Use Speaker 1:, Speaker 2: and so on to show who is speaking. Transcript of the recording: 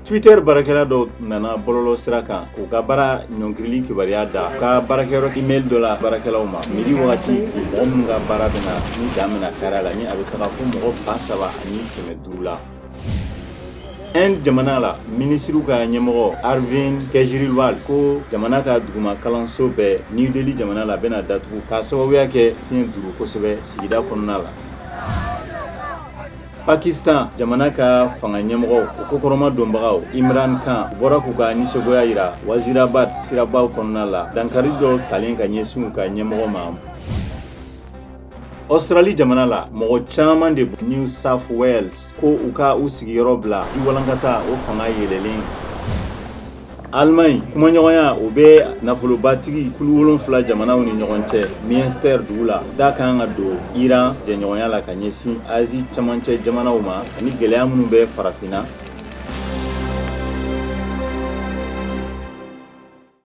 Speaker 1: Twitter baarakɛla dɔw nana bɔlɔlɔ sira kan k'u ka baara ɲɔngirili kibaruya da u ka baarakɛyɔrɔ email dɔ la baarakɛlaw ma midi wagati. Mɔgɔ minnu ka baara bɛna ni dan bɛna kari a la, ni a bɛ taga fo mɔgɔ 3500 la. Inde jamana la, minisiriw ka ɲɛmɔgɔ Arvind Kejriwal ko jamana ka duguma kalanso bɛɛ New Delhi jamana la bɛna datugu k'a sababuya kɛ fiɲɛ duru kosɛbɛ sigida kɔnɔna la. Pakistan jamana ka fanga ɲɛmɔgɔw, o kokɔrɔma donbagaw Imran Khan, u bɔra k'u ka nisɔngoya yira Wazirabad sirabaw kɔnɔna la, dankari dɔ talen ka ɲɛsin u ka ɲɛmɔgɔ ma. Australie jamana la, mɔgɔ caman de New South Wales ko u ka u sigiyɔrɔ bila jiwalankata o fanga yɛlɛlen. Allemagne, kumaɲɔgɔnya o bɛ nafolobatigi kulu 7 jamanaw ni ɲɔgɔn cɛ Münster dugu la, da kan ka don Iran jɛɲɔgɔnya la ka ɲɛsin Asie camancɛ jamanaw ma ani gɛlɛya minnu bɛ farafinna.